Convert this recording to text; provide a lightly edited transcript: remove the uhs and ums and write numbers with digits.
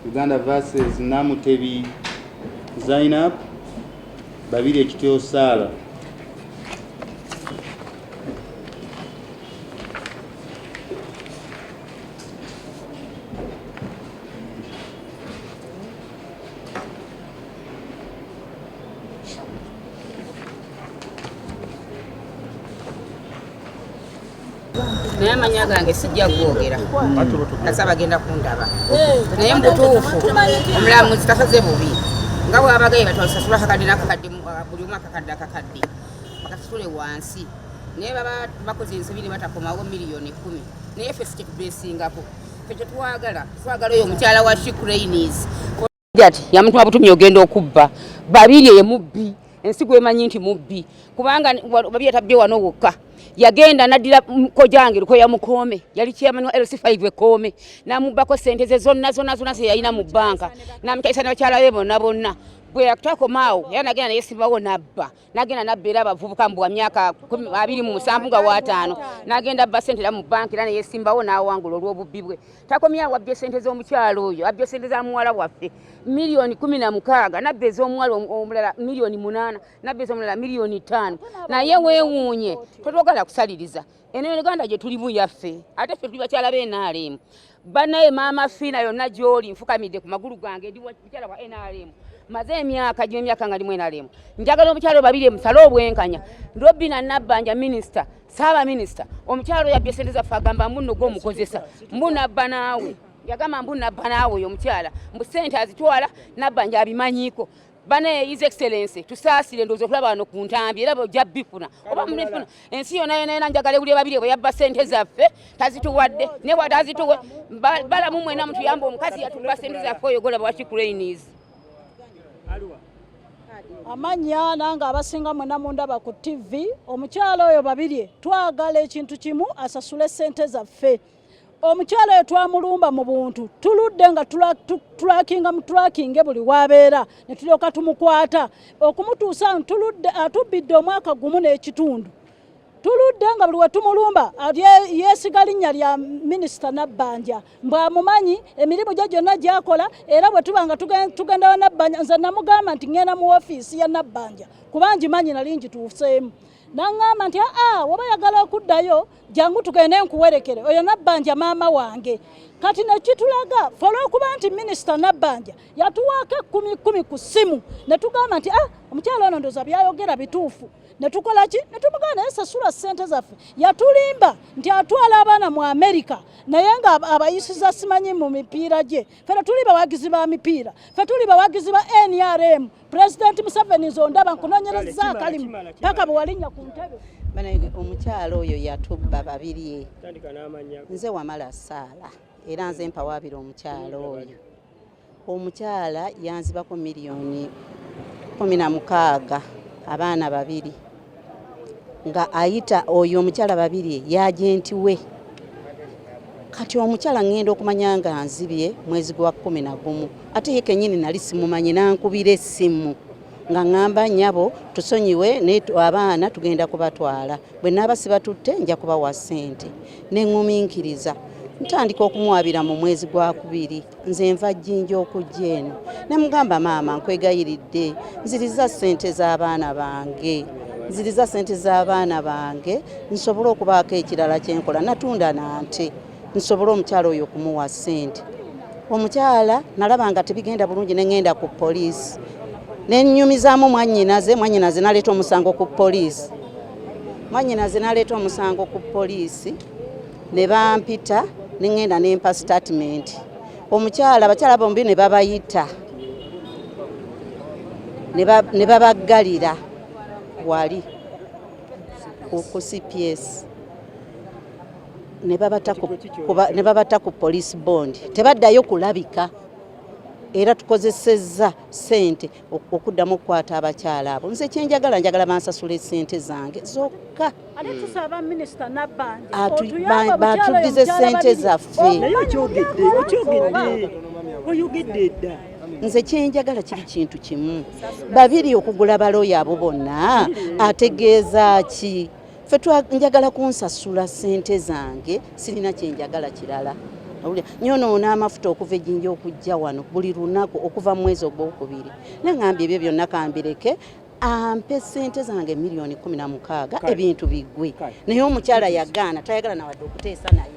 Uganda versus Namutebi Zainab, Babirye Kityo Sarah. Naye amanya gange sijja googera, kasa bagenda kundaba. Naye mubutuufu omulamuzi tasaze bubi nga bwabagaye batwasasula akakadde nakakadde, buli omu akakadde akakadde bakasasule wansi, naye baba bakoze ensobi ne batakomawo 10,000,000. Naye ffe si kyetubesingako, ffe kyetwagala, twagala oyo omukyala wa She Cranes ati yamutuma butumye ogenda okubba Babirye, ye mubbi, ensi gwemanyi nti mubbi, kubanga Babirye tabbye wano wokka. Yagenda naddira kojange Lukoya Mukoome, yali chairman wa LC5 Ekoome, namubbako sente ze zonna zonna zonna ze yalina mu banka, namukyalisa ne bakyala be bonna bonna. Bwe yatakomaawo era nagenda neyesibawo nabba, nagenda nabba era abavubuka mbu wa myaka 27 nga wataano, nagenda abba sente era mu banka, era neyesimbawo n'awangula olw'obubbi bwe. Takomyawo, abbye sente z'omukyalo oyo, abbye sente za muwala waffe 16 millioni, nabba ez'omuwala omulala 8 millioni, nabba ez'omulala 5 millioni. Naye weewuunye, tetwagala kusaliriza. Eno Uganda gye tulimu yaffe, ate ffe tuli bakyala b'NRM. Bannaye, Maama Fiina, yonna gy'oli, nfukamidde ku magulu gange, ndi mukyala wa NRM, maze emyaka gino emyaka nga ndimu NRM. Njagala omukyalo Babirye musale obwenkanya. Robina Nabbanja, minisita, saaba minisita, omukyalo yabbye sente zaffe, agamba mbu gwomukozesa, mbu nabba naawe, yagamba mbu nabba naawe. Oyo omukyala mbu sente azitwala, Nabbanja abimanyiiko. Bane, His Excellence, tusaasire, ndowooza okulaba wano ku ntambi era ojja bifuna oba munefuna ensi yonna yonna yonna. Njagala ewulire Babirye bwe yabba sente zaffe, tazituwadde, ne bwatazituwe balamu mwena mutuyambe, omukazi yatubba sente zaffe oyo golaba wa She Cranes. Amannya nange abasinga mwena mundaba ku TV. Omukyalo oyo Babirye twagala ekintu kimu, asasule sente zaffe. Omukyalo oyo twamulumba mu buntu, tuludde nga tulakinga mu tulakinge buli wabeera ne tulyoka tumukwata okumutuusa. Tuludde, atubbidde omwaka gumu n'ekitundu. Tuludde nga buli wetumulumba yeesiga linnya lya minisita Nabbanja, mbwamumanyi emirimu gye gyonna gyakola. Era bwe tuba nga tugenda wa Nabbanja, nze namugamba nti ŋŋenda mu ofiisi ya Nabbanja kuba ngimanyi, nali ngituuseemu. Naŋŋamba nti aa, woba yagala okuddayo, jangu tugende nkuwerekere oyo Nabbanja, maama wange. Kati nekitulaga fe olw'okuba nti minisita Nabbanja yatuwaako ekkumi kkumi ku ssimu, ne tugamba nti ah, omukyala ono ndowooza byayogera bituufu. Ne tukola ki? Ne tumugamba naye sasula ssente zaffe. Yatulimba nti atwala abaana mu Amerika, naye nga abayisiza simanyi mu mipiira gye. Ffe tuli bawagizi ba mipiira, ffe tuli bawagizi ba NRM. Pulezidenti Museveni, nze ondaba nkunoonyereza akalimu paka bwe walinnya ku ntebe. Banaye, omukyalo oyo yatubba Babirye. Nze Wamala Saala, era nze mpawaabira omukyalo oyo. Omukyala yanzibako 16 miliyoni, abaana babiri, nga ayita oyo omukyala Babirye ye agent we. Kati omukyala ŋŋenda okumanya nga nzibye mwezi gwa 11, ate ye kennyini nali simumanyi, nankubira essimu nga ŋŋamba, "Nnyabo, tusonyiwe, naye abaana tugenda kubatwala, bwe naaba sibatutte nja kubawa ssente." Neŋŋumiikiriza, ntandika okumuwabira mu mwezi gwa kubiri. Nze nva Jjinja okujja eno, ne mugamba, "Maama, nkwegayiridde, nziriza ssente z'abaana bange, nziriza ssente z'abaana bange nsobole okubaako ekirala kyenkola." Natunda nante nsobole omukyala oyo okumuwa ssente. Omukyala nalaba nga tebigenda bulungi, ne ŋŋenda ku poliisi, nenyumizaamu mwannyinaze. Mwannyinaze naleeta omusango ku poliisi, mwannyinaze naleeta omusango ku poliisi, ne bampita, ne ŋŋenda nempa statement. Omukyala, abakyala bombi ne babayita, ne babaggalira wali ku CPS, ne babata ku police bond, tebaddayo kulabika. Era tukozesezza ssente okuddamu okukwata abakyala abo. Nze kyenjagala, njagala bansasula essente zange zokka. Ate tusaba minisita Nabbanja batuddize ssente zaffe. Naye okyogedde, okyogedde, oyogedde dda. Nze kyenjagala kiri kintu kimu, Babirye okugula balooya abo bonna ategeeza ki? Ffe njagala kunsasula ssente zange, sirina kyenjagala kirala. Owulira, nyonoona amafuta okuva ejjinja okujja wano buli lunaku okuva mu mwezi ogwokubiri. Naŋŋambye ebyo byonna kambireke, ampe ssente zange 16 million, ebintu biggwe. Naye omukyala yagaana, tayagala nawadde okuteesa naye.